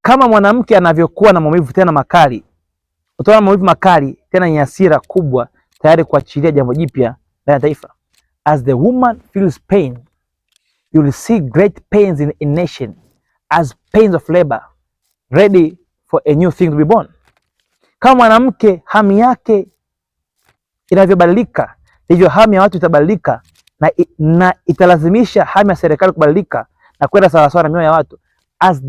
Kama mwanamke anavyokuwa na maumivu tena makali, utaona maumivu makali tena yenye hasira kubwa, tayari kuachilia jambo jipya ndani ya taifa. As the woman feels pain, you will see great pains in nation as pains of labor, ready for a new thing to be born. Kama mwanamke hamu yake inavyobadilika, ndivyo hamu ya watu itabadilika na italazimisha hamu ya serikali kubadilika na kwenda sawasawa na mioyo ya watu. As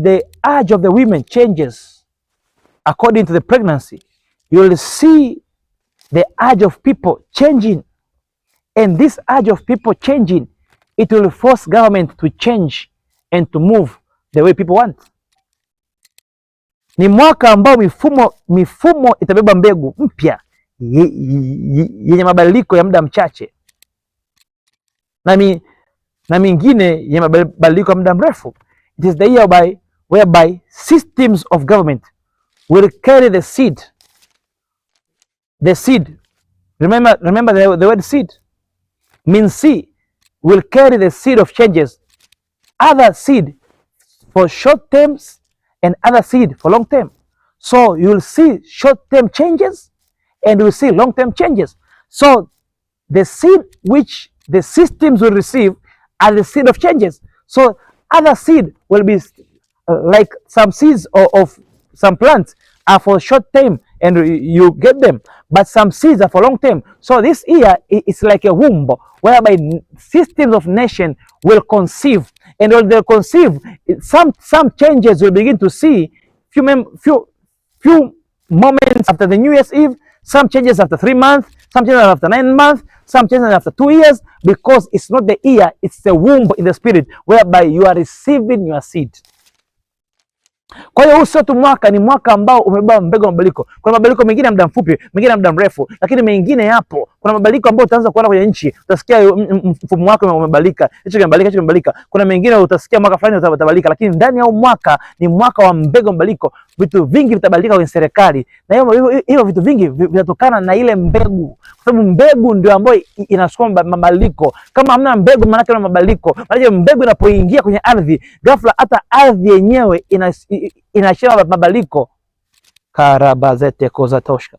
the urge of the women changes according to the pregnancy, you will see the urge of people changing, and this urge of people changing, it will force government to change and to move the way people want. Ni mwaka ambao mifumo itabeba mbegu mpya yenye mabadiliko ya muda mchache na mingine yenye mabadiliko ya muda mrefu. It is the year whereby systems of government will carry the seed. The seed. Remember the word seed means seed will carry the seed of changes. Other seed for short terms and other seed for long term. So you will see short term changes and you will see long term changes. So the seed which the systems will receive are the seed of changes. So other seed will be like some seeds of some plants are for short term and you get them, but some seeds are for long term. So this year it's like a womb whereby systems of nation will conceive, and when they conceive, some changes will begin to see few moments after the New Year's Eve, some changes after 3 months, some changes after 9 months, some changes after 2 years, because it's not the year, it's the womb in the spirit whereby you are receiving your seed. Kwa hiyo huu sio tu mwaka, ni mwaka ambao umebeba mbegu ya mabadiliko. Kuna mabadiliko mengine ya muda mfupi, mengine ya muda mrefu, lakini mengine yapo. Kuna mabadiliko ambayo utaanza kuona kwenye nchi, utasikia mfumo wako umebadilika, hicho kimebadilika, hicho kimebadilika. Kuna mengine utasikia mwaka fulani utabadilika, lakini ndani ya huu mwaka ni mwaka wa mbegu ya mabadiliko. Vitu vingi vitabadilika kwenye serikali, na hiyo vitu vingi vinatokana na ile mbegu, kwa sababu mbegu ndio ambayo inasukuma mabadiliko. Kama hamna mbegu, maana yake mabadiliko. Maana mbegu inapoingia kwenye ardhi, ghafla hata ardhi yenyewe inaashiria mabadiliko. Karabazete kozatoshka.